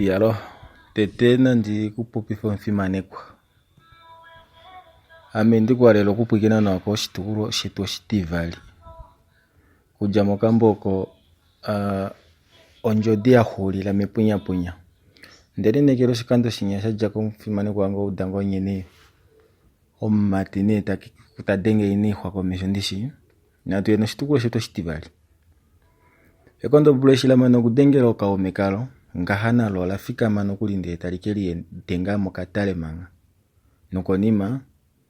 Iyaloo, tete nandi ku popife omufimanekwa. Ame ndi ku halela okupwilikina nawa koshitukulwa shetu oshitivali okudja mokambo oko Ondjodi ya xuulila mepunyapunya. Onde lineekela oshikando shinya sha dja ko omufimanekwa wange owa uda ngoo nghene omumati nee ta denge ina oixwa komesho ndishi. Natu ye noshitukulwa shetu oshitivali. Ekondombolo eshi la mana okudengela ookaume kalo, ngaha nalo ola fikama nokuli ndele tali ke lidenga mokatale manga. Nokonima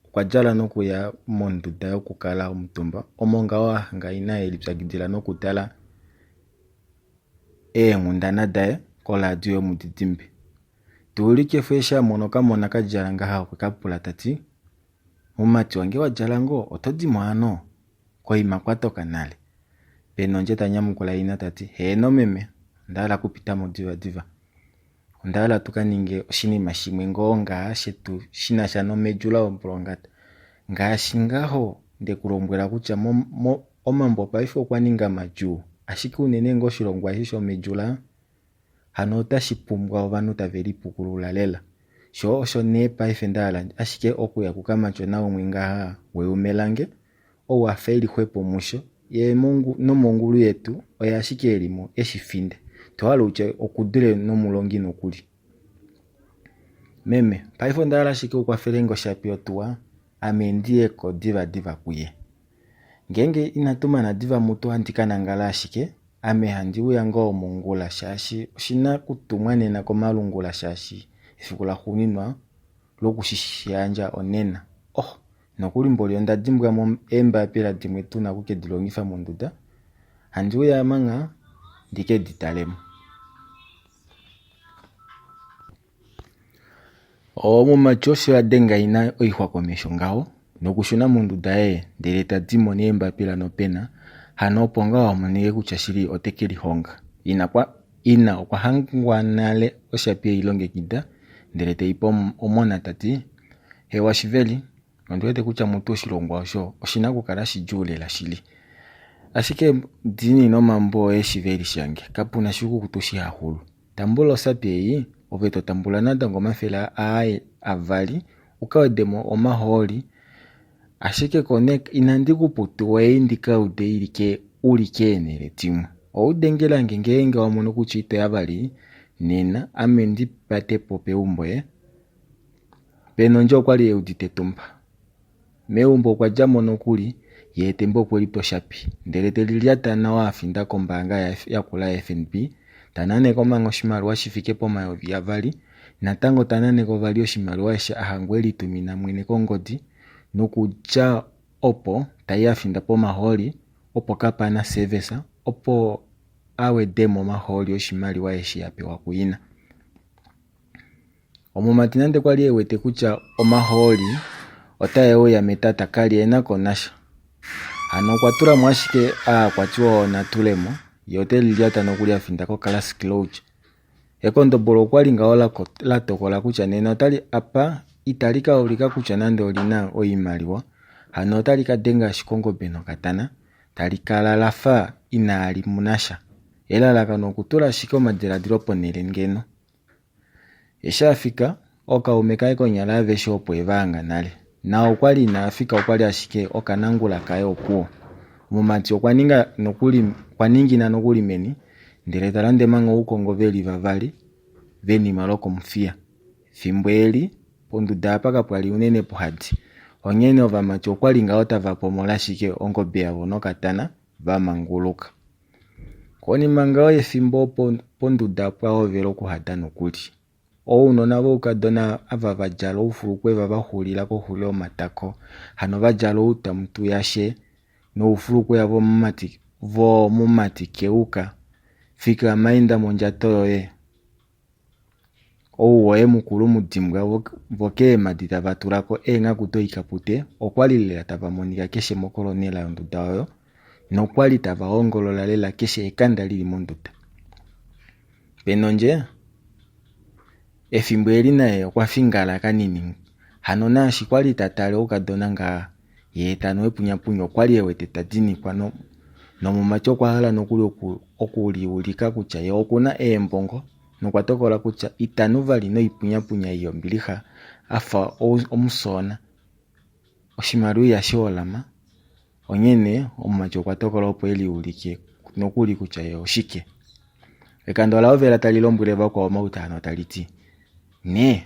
okwa djala nokuya monduda yokukala omutumba omo ngaho a hanga ina e lipyakidila nokutala eenghundana daye koladio yomudidimbe. Tuulikefo eshi a mona okamona ka djala ngaha okwe ka pula ta ti, Mumati wange wa djala ngoo oto di mo hano? Koima kwa toka nale. Penondje ta nyamukula ina ta ti, Heeno meme, onda hala okupita mo divadiva. Onda hala tu ka ninge oshinima shimwe ngoo ngaa shetu shi na sha nomedjula womupolongata. Ngaashi ngaho nde ku lombwela kutya mo, mo, omambo paife okwa ninga madjuu, ashike unene ngoo oshilongwa eshi shomedjula, hano otashi pumbwa ovanhu tave lipukulula lela. Sho osho nee paife nda hala ashike okuya kukamatyona umwe ngaha weume lange, ou a fa e li xwepo musho, ye nomongulu yetu oye ashike e li mo e shi finde. To hala u tye oku dule nomulongi nokuli. Meme, paife onda hala ashike u kwafele nge oshapi yotuwa, ame ndi ye ko divadiva kuye. Ngeenge inatu mana diva mutu handi ka nangala ashike, ame handi uya ngoo mongula shaashi oshi na kutumwa nena komalungula shaashi efiku laxuuninwa loku shi yandja onena. Oh, nokuli mboli onda dimbwa mo eembapila dimwe tu na oku ke di longifa monduda, handi uya mangha ndi ke di tale mo. Omumati osho a denga ina oixwa komesho ngaho nokushuna monduda yaye ndele ta di mo neembapila nopena, hano opo ngaho a monike kutya shili ote ke lihonga. Ina kwa ina okwa hangwa nale oshapi ei longekida ndele te i pe omona ta ti, Hewa shiveli, Ondi wete kutya mutu oshilongwa osho oshi na okukala shidjuu lela shili. Ashike diinina omambo oye shiveli shange, kapu na shikukutu shihaxulu. Tambula osapi ei, ove to tambula natango omafele aa avali u ka wede mo omahooli. Ashike ko nee inandi ku pa tuu ei ndi ka ude u li keenhele dimwe. Ou dengela nge ngeenge wa mono kutya ito ya vali nena, ame ndi pate po peumbo ee. Penondje okwa li e udite etumba. Meumbo okwa dja mo nokuli, ye etemba okwe li pa oshapi, ndele te li lyata nawa a finda kombaanga yakula yaFNB, ta nane ko manga oshimaliwa shi fike pomayovi avali, natango ta nane ko vali oshimaliwa eshi a hangwa e litumina mwene kongodi, nokudja opo ta i a finda pomahooli opo kapana service opo a wede mo omahooli oshimaliwa eshi a pewa kuina. Omumati nande kwa li e wete kutya omahooli otae uya metata ka li e na ko nasha. Hano okwa tula mo ashike aa kwa tiwa oo na tule mo, ye ote li lyata nokuli a finda koClassic Lodge. Ekondobolo okwa li ngaho la tokola kutya nena otali apa itali ka ulika kutya nande oli na oimaliwa, hano otali ka denga ashike ongobe nokatana, tali kala la fa inaali mona sha. Elalakano okutula ashike omadiladilo ponhele ngeno. Eshi a fika, ookaume kaye konyala aveshe opo e va hanga nale. Nao kwa li inaa fika okwa li ashike okanangula kaye opuwo. Omumati okwa ninga nokuli okwa ningina nokuli meni ndele ta lande manga oukongo ve li vavali venima lokomuthiya. Fimbo eli, ponduda apa kapwa li unene puhadi, onghene ovamati okwa li ngaho tava pomola ashike ongobe yavo nokatana va manguluka. Konima ngaho yefimbo opo ponduda pwa hovela okuhada nokuli. Ounona voukadona ava va djala oufulukweva va xulila koxulo yomatako, hano va djala outamutuyashe noufulukweya vomumati vomumati keuka, fikama inda mondjato yoye. Ou woye mukulu mu dimbwa vo keemhadi tava tula ko eenghaku doikapute okwali lela tava monika keshe mokolonela yonduda oyo nokwali tava hongolola lela keshe ekanda lili monduda. Penondje efimbo eli naye okwa fingala kanini hano naashi kwali ta tale oukadona ngaha yee ta nu epunyapunya okwali e wete ta dinikwa no nomumati okwa hala nokuli oku liulika kutya ye okuna eembongo. nokwa tokola kutya ita nu vali noipunyapunya ei yombilixa a fa omusoona. Oshimaliwa ihashi holama, onghee nee omumati okwa tokola opo e liulike nokuli kutya ye oshike. Ekanda ola hovela tali lombwele vakwao omautano tali ti, Nee,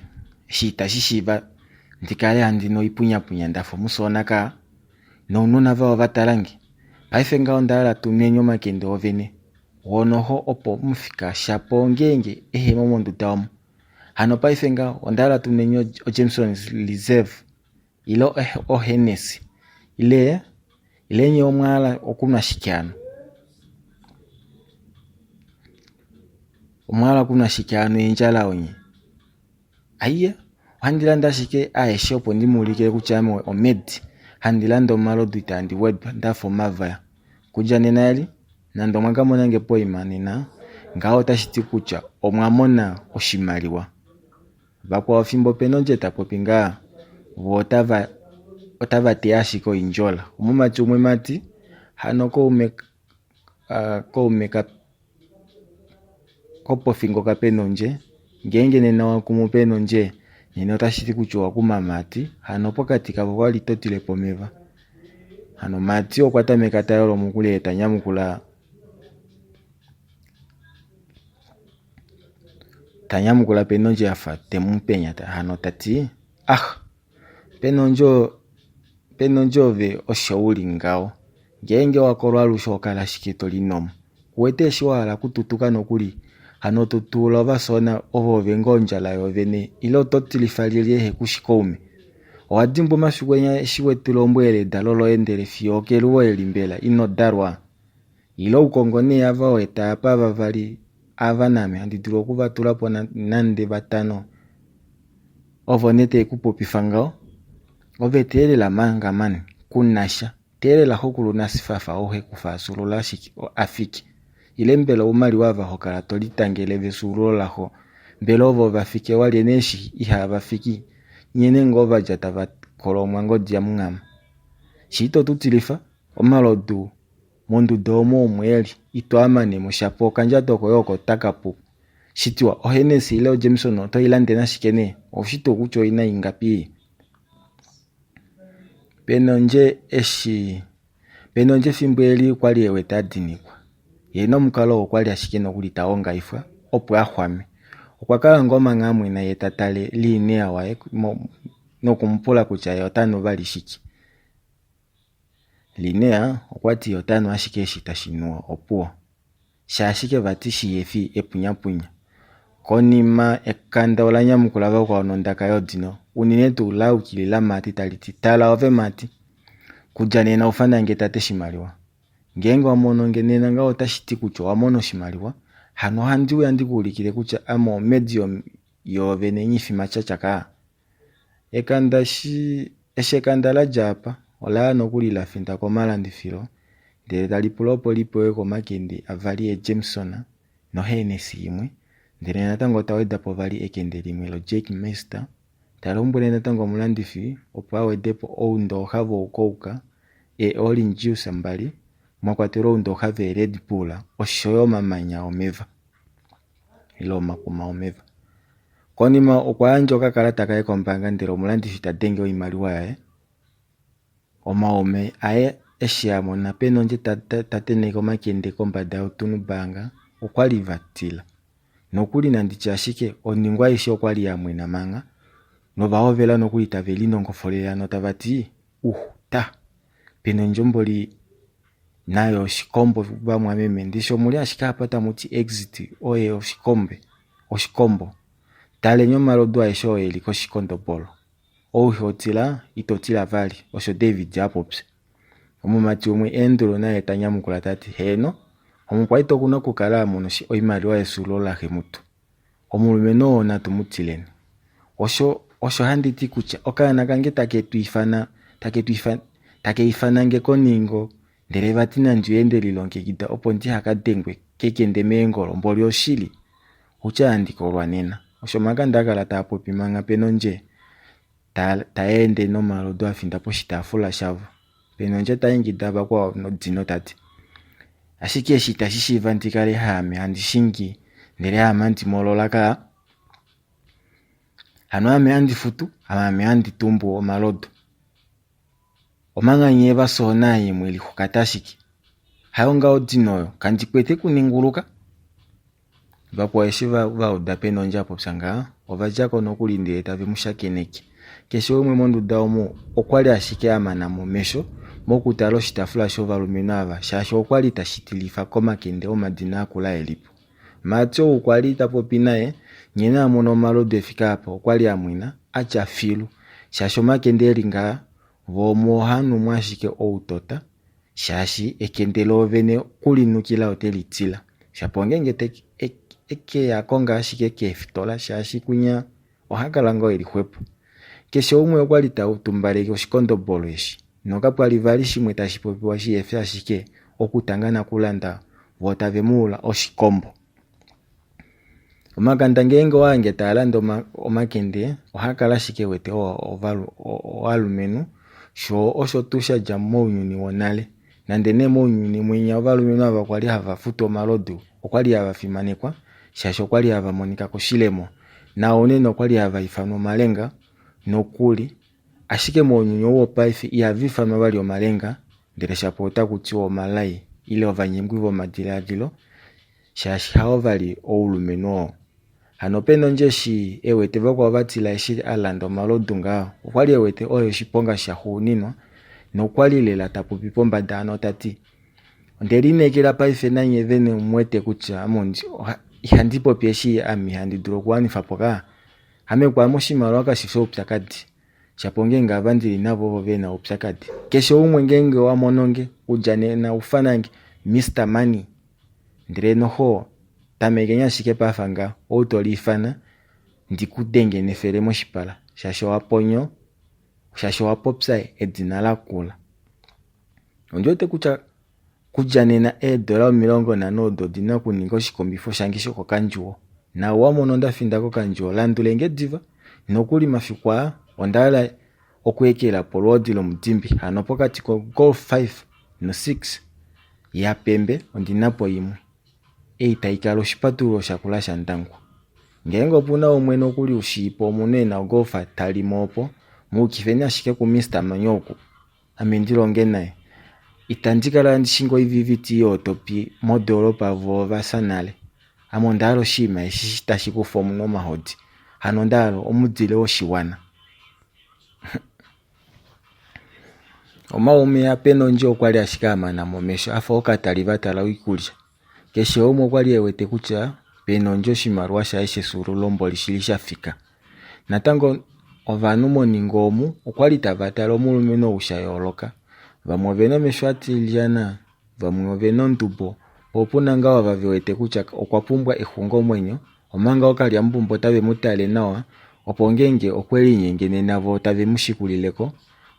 eshi itashi shiiva ndi kale handi nu oipunyapunya nda fa omusoona kaa, nounona vaye ova tala nge. Paife ngaho onda hala tu nweni omakende oovene, woo noho opo omufika shapo ongeenge ehe mo monduda omo. Hano paife ngaho onda hala tu nweni oJameson's Reserve ile oHennessy ile ile nye omwa hala okunwa shike hano? Omwa hala okunwa shike hano eendjala onye? Aiye, ohandi lande ashike aeshe opo ndi mu ulikile kutya ame omedi, handi lande omalodu itaandi wedwa nda fa omavaya. Kudja nena eli, nande omwa ka mona nge poima nena, ngaho otashi ti kutya omwa mona oshimaliwa. Vakwao fimbo Penondje ta popi ngaa, vo otava otava teya ashike oindjola. Omumati umwe mati, hano koume uh, koume ka kopofingo kaPenondje, ngeenge nena wa kumu Penondje, nena otashi ti kutya owa kuma Mati, hano pokati kavo okwa li totile po omeva. Hano Mati okwa tameka ta yolo mokule ye ta nyamukula ta nyamukula Penondje a fa te mu penyata hano ta ti, Ah, Penondje, Penondje ove osho u li ngaho. Ngeenge wa kolwa alushe oho kala ashike to linomo. Ku wete eshi wa hala okututuka nokuli? Hano to tuula ovasoona ovo ove ngoo ondjala yoovene ile oto tilifa lyelye ehe ku shi koume? Owa dimbwa omafiku enya eshi we tu lombwelele edalo loye ndele fiyo okeluwo eli mbela ino dalwa? Ile u kongo nee ava wa eta apa vavali ava naame handi dulu oku va tula po nande vatano. Ovo nee tave ku popifa ngaho. Ove teelela manga mani, ku na sha. Teelela xokulu Nasifafa ou he ku fyuulula a fike. Ile mbela oumaliwa ava ho kala to litangele vefyuululo laxo, mbela ovo va fike walye nee eshi ihava fiki? Nye nee ngoo va dja tava kolomwa ngodi yamunghama. Shi ito tu tilifa, omalodu monduda omo omo e li, ito a mane mo shapo okandjato koye oko taka pu. Shitiwa, oHennessy ile oJameson oto i lande nashike nee? Oushi tuu kutya oi na ingapi? Penondje eshi Penondje efimbo eli okwa li e wete a dinikwa. Ye nomukalo oo okwa li ashike nokuli ta hongaifwa opo a xwame. Okwa kala ngoo manga a mwena ye ta tale Liinea waye noku mu pula kutya ye ota nu vali shike. Liinea okwa ti ye ota nu ashike eshi tashi nuwa opuwo. Sha ashike vati shihe fi epunyapunya. Konima ekanda ola nyamukula vakwao nondaka yodino, unene tuu la yukilila Mati tali ti, Tala ove Mati! Kudja nena ufana nge tate shimaliwa. Ngeenge wa mono nge nena ngaho otashi ti kutya owa mona oshimaliwa, hano ohandi uya ndi ku ulikile kutya ame omhedi yoovene nghi fi matyatya kaa. Ekanda eshi ekanda la dja apa, ola ya nokuli la finda komalandifilo ndele tali pula opo li pewe ko omakende avali eJameson noHennessy imwe, ndele natango ta weda po vali ekende limwe loJägermeister, ta lombwele natango omulandifi opo a wede po oundooxa vouCoke, eeOrange juice mbali, mwa kwatelwa oundooxa veeRed Bull oshoyo omamanya omeva ile omakuma omeva. Konima okwa yandja okakalata kaye kombaanga ndele omulandifi ta denge oimaliwa yaye. Omaume aye eshi a mona Penondje ta tenheke omakende kombada yotunubaanga okwa li va tila. Nokuli nandi tye ashike onhingo aishe okwa li ya mwena manga nova hovela nokuli tave linongofolele hano tava ti, Uh, ta! Penondje mboli naye oshikombo vamwameme ndishi omuli ashike apa tamu ti exit oye oshikombe oshikombo. Taleni omalodu aeshe oo e li koshikondobolo. Ou ho tila, ito tila vali, osho David a popya. Omumati umwe Andrew naye ta nyamukula ta ti, Heeno, omukwaita oku na okukala a mona oimaliwa yefyuululo laxe mutu. Omulumenhu oo natu mu tileni. Osho osho handi ti kutya okaana kange take tu ifana, take tu ifana, take ifana nge koningo ndele vati nandi uye nde lilongekida opo ndiha ka dengwe kekende meengolo mboli oshili. Outya handi kolwa nena. Osho Makanda a kala taa popi manga Penondje ta, ta ende nomalodu a finda poshitaafula shavo. Penondje ta ingida vakwao nodino ta ti, Ashike eshi itashi shiiva ndi kale haame handi shingi. Ndele ame handi molola ka. Hano ame handi futu, ame handi tumbu omalodu. Omanga nyee vasoona nye mwe lixukata ashike. Hayo ngaho dino oyo, kandi kwete kuninguluka. Vakwao eshi va, va uda Penondje a popya ngaha, ova dja ko nokuli ndele tave mu shakeneke. Keshe umwe monduda omu okwa li ashike a mana mo omesho mokutala oshitaafula shovalumenhu ava shaashi okwa li tashi tilifa komakende omadina akula e li po. Mats ou kwa li ta popi naye nghene a mona omalodu e fike apa okwa li a mwena a tya filu shaashi omakende e li ngaha vo omo ohaa numu ashike outota shaashi ekende loovene okulinukila ote li tila. Shapo ongeenge te e ke ya konga ashike keefitola shaashi kwinya oha kala ngoo e li xwepo. Keshe umwe okwa li ta tumbaleke oshikondobolo eshi, nokapwa li vali shimwe tashi popiwa shihe fi ashike okutanga nakulanda vo tave mu ula oshikombo. Omakanda ngeenge owa hange taa lande omakende ohaa kala ashike e wete ovalumenhu, sho osho tuu sha dja mounyuni wonale. Nande nee mounyuni mwinya ovalumenhu ava kwali hava futu omalodu okwali hava fimanekwa shaashi okwali hava monika koshilemo na unene okwali hava ifanwa omalenga nokuli ashike mounyuni ou wopaife ihava ifanwa vali omalenga ndele shapo otaku tiwa omalai ile ovanyengwi vomadilaadilo shaashi hao vali oulumenhu oo. Hano Penondje eshi e wete vakwao va tila eshi a landa omalodu ngaho, okwa li e wete oye oshiponga shaxuuninwa nokwa li lela ta popi pombada hano ta ti, Onde lineekela paife nanye vene omu wete kutya ame ihandi popi eshi ame ihandi dulu okuwanifa po kaa. Ame kwaame oshimaliwa kashi fi oupyakadi. Shapo ngeenge ava ndi li navo ovo ve na oupyakadi. Keshe umwe ngeenge wa mono nge, kudja nena ufana nge Mister Money. Ndele noho tamekeni ashike pafa nga ou to liifana ndi ku denge nefele moshipala shaashi owa ponyo shaashi owa popya edina lakula. Ondi wete kutya kudja nena eedola 50 odo odi na okuninga oshikombifo shange shokokandjuwo. Naau wa mono nda finda kokandjuwo landule nge diva. Nokuli mafiku aa onda hala okuekela po olwoodi lomudimbi hano pokati koGolf 5 no 6 yaPembe ondi na po imwe. Ei tai kala oshipatululo shakula shaNdangwa. Ngeenge opu na umwe nokuli u shii po omunhu e na ogolfa ta limo opo, mu yukifeni ashike kuMister Manyoku ame ndi longe naye. Itandi kala handi shingi oiviviti yootopi modoolopa vo ova fya nale. Ame onda hala oshinima eshi tashi kufa omunhu omahodi. Hano onda hala omudile woshiwana. Omaume aPenondje okwa li ashike a mana mo omesho a fa okatali va tala oikulya. Keshe umwe okwa li e wete kutya Penondje oshimaliwa shaye shefyuululo mboli shili sha fika. Natango ovanhu moningo omu okwa li tava tale omulumenhu ou sha yooloka. Vamwe ove na omesho a tilyana, vamwe ove na ondubo, po opu na ngaa ava ve wete kutya okwa pumbwa exungomwenyo, omanga ookalyamupumbo otave mu tale nawa opo ngeenge okwe linyenge nena vo tave mu shikulile ko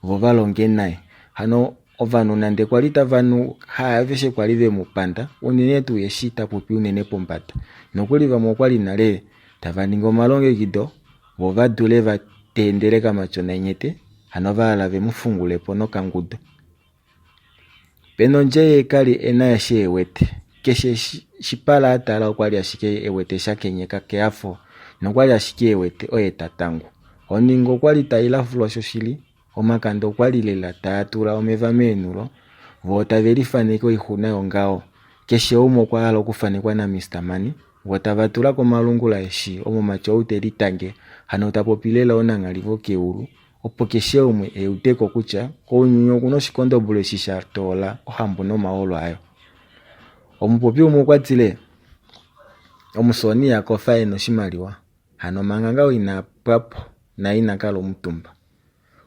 vo va longe naye. Hano ovanhu nande kwa li tava nu haaveshe kwa li ve mu panda unene tuu eshi ta popi unene pombada. Nokuli vamwe okwa li nale tava ningi omalongekido vo va dule va teendele kamatyona enyete hano va hala ve mu fungule po nokangudu. Penondje ye ka li e na eshi e wete. Keshe shipala a tala okwa li ashike e wete sha kenyeka kehafo nokwa li ashike e wete oye ta tangwa. Oningo okwa li tai lafulwa shoshili, omakanda okwa li lela taa tula omeva meenhulo, vo tave lifaneke oixuna yongaho. Keshe umwe okwa hala okufanekwa naMister Money, vo tava tula komalungula eshi omumati ou te litange hano ta popi lela onanghali vokeulu opo keshe umwe e ude ko kutya kounyuni oku na oshikondobolo eshi sha toola ohambo nomaolo ayo. Omupopi umwe okwa tile, Omusooni iha kofa e na oshimaliwa, hano manga ngaho ina pwa po naye ina kala omutumba.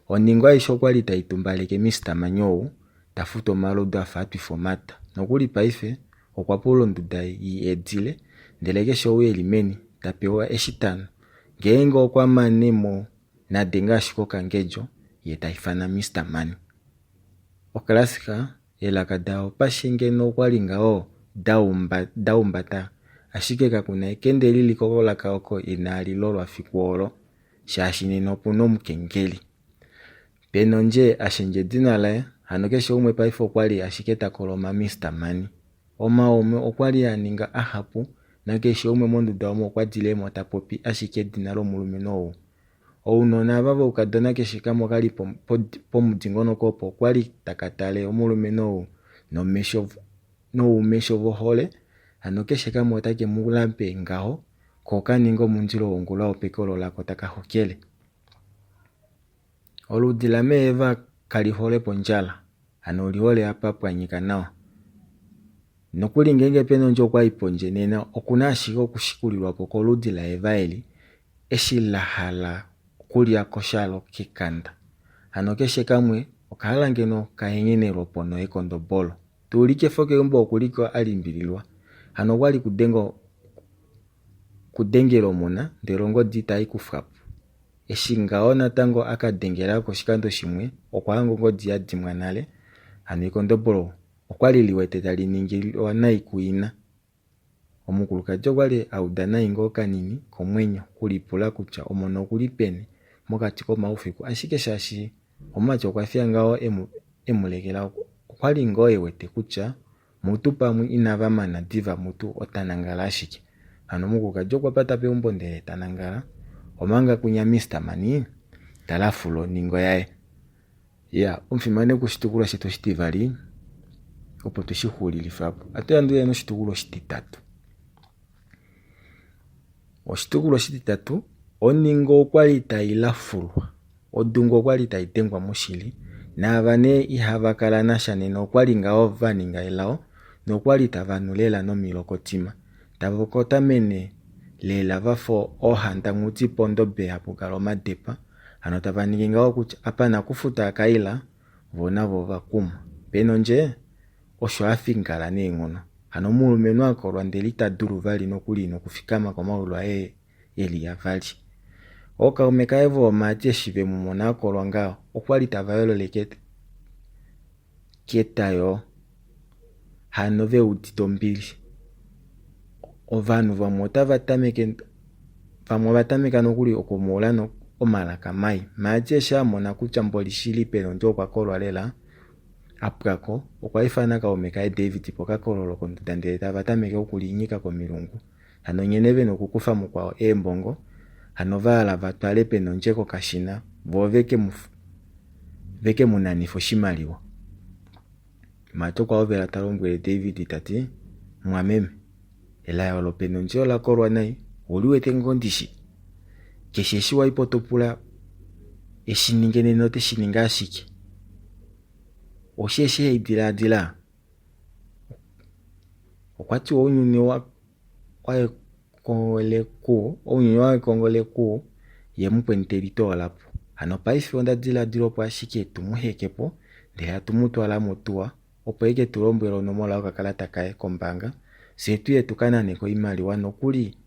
Oningo aishe okwa li tai tumbaleke Mister Manyou ta futu omalodu a fa a twifa omata. Nokuli paife okwa pula onduda i edile ndele keshe ou e li meni ta pewa eshi ta nu. Ngeenge okwa mane mo na denge ashike okangedjo ye ta ifana Mister Money. Oclassica elaka dayo pashe ngeno okwa li ngaho da umbata ashike kaku na ekende li li kolaka oko inaali lolwa fiku olo shaashi nena opu na omukengeli. Penondje a shendja edina laye hano keshe umwe paife okwa li ashike ta koloma Mister Money. Omaume okwa li a ninga ahapu. Nakeshe umwe monduda omo okwa dile mo ta popi ashike edina lomulumenhu ou. Ounona ava voukadona keshe kamwe okali pomudingonoko opo okwali taka tale omulumenhu ou nomesho noumesho vohole, hano keshe kamwe otake mu lampe ngaho ko ka ninge omundilo wongula wopekolo lako taka hokele. Oludi lameeva kali hole pondjala, hano oli hole apa pwa nyika nawa. Nokuli ngeenge pena ondjo okwa i pondje nena okuna ashike okushikulilwa po koludi laEva eli eshi la hala okulya ko shalo kekanda. Hano keshe kamwe oka hala ngeno ka enghene lwoponho yekondobolo. Tuulikefo keumbo oku li ko a limbililwa. Hano okwa li kudenga kudengela omona ndele ongodi itai kufwa po. Eshi ngaho natango a ka dengela ko oshikando shimwe okwa hanga ongodi ya dimwa nale. Hano ekondobolo okwa li li wete tali ningilwa nai kuina. Omukulukadi okwa li a uda nai ngoo kanini komwenyo okulipula kutya omona oku li peni mokati komaufiku ashike shaashi omumati okwa fiya ngaho e mu lekela okwa li ngoo e wete kutya mutu pamwe inava mana diva mutu ota nangala ashike. Hano omukulukadi okwa pata peumbo ndele ta nangala omanga kwinya Mister Money ta lafula oningo yaye. Ya, omufimanekwa oshitukulwa shetu oshitivali opo twe shi xulilifa po. Ohatu yandula noshitukulwa oshititatu. Oshitukulwa oshititatu, oningo okwa li tai lafulwa. Odungu okwa li tai dengwa moshili, naava nee ihava kala nasha nena okwa li ngaho va ninga elao nokwa li tava nu lela nomilokotima, tava kotamene lela va fa oohandanghuti pondobe hapu kala omadepa. Hano tava ningi ngaho kutya apa nakufuta a kaila, vo navo ova kumwa. Penondje osho a fingala neenghono. Hano omulumenhu a kolwa ndele ita dulu vali nokuli nokufikama komaulu aye e li avali. Ookaume kaye voomati eshi ve mu mona a kolwa ngaho, okwa li tava yolele ketayoo hano ve udite ombili. Ovanhu vamwe otava tameke vamwe ova tameka nokuli okumuula omalaka mai. Maati eshi a mona kutya mboli shili Pelondje okwa kolwa lela a pwa ko, okwa ifana kaume kaye David pokakololo konduda ndele tava tameke okulinyika komilungu. Hano nghene ve nokukufa mukwao eembongo, hano va hala va twale Penondje kokashina vo veke mu veke mu nanife oshimaliwa. Maati okwa hovela ta lombwele David ta ti, Mumwameme, elaya olo Penondje ola kolwa nai, ou li wete ngoo ndishi? Keshe eshi wa i po to pula e shi ninge nena ote shi ningi ashike. Osheshi hei dilaadila? Okwa ti ounyuni waekongole ku ye mukweni te litoola po. Hano paife onda diladila opo ashike tu mu heke po ndele hatu mu twala motuwa opo e ke tu lombwele onomola yokakalata kaye kombaanga fye tu ye tu ka nane ko oimaliwa nokuli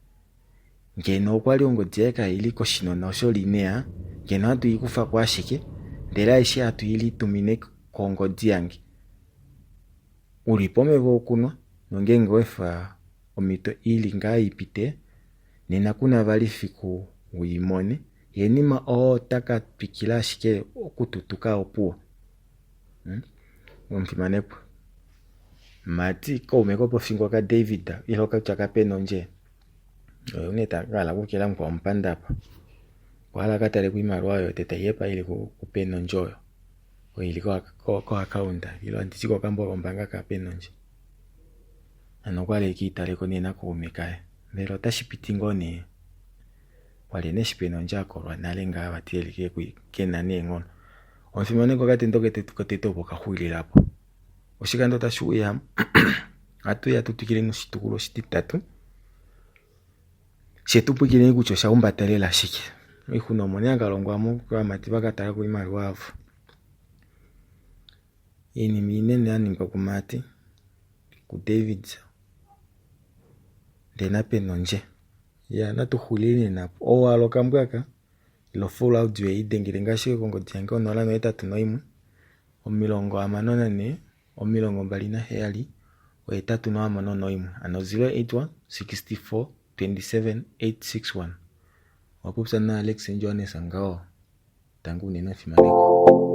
ngeno okwa li ongodi yaye kai li koshinona osho Linea ngeno hatu i kufa ko ashike ndele aishe hatu i litumine kongodi yange. U li pomeva okunwa, nongeenge owa efa omhito i li ngaha i pite, nena ku na vali fiku u i mone. Ye nima oo ota ka twikila ashike okututuka opuwo. Hmm? Omufimanekwa. Mati, kaume kopofingo kaDavid, ile okutya kape nondje. Oye une ta hala okukela mukwao omupanda apa. Okwa hala a ka tale koimaliwa oyo tete tai hepa ili kupe nondje oyo. Oyo ili koakaunda ile anditi kokambo kombaanga kape nondje. Hano okwa li e ke i tale ko nee nakaume kaye. Mbela otashi piti ngoo nee? Kwa li nee shi nondje a kolwa nale ngaa vati eli ke na neenghono. Omufimanekwa okatendo ketu kotete opo ka xulila po. Oshikando tashi uya ohatu ya tu twikile noshitukulwa oshititatu. She tu pwikineni kutya osha humbata lela shike. Oixuna omo nee haka longwa mo ovamati va ka tala ko oimaliwa yavo. Oinima inene ya ningwa kuMaati, kuDavid ndee naPenondje. Ya natu xulileni napo. Ou a hala okambo aka ilo full audio ei dengele nge ashike kongodi yange 081 64 27 861 hano 081 64 27 861. Owa popya naAlex Johannes ngaho. Tangi unene omufimanekwa.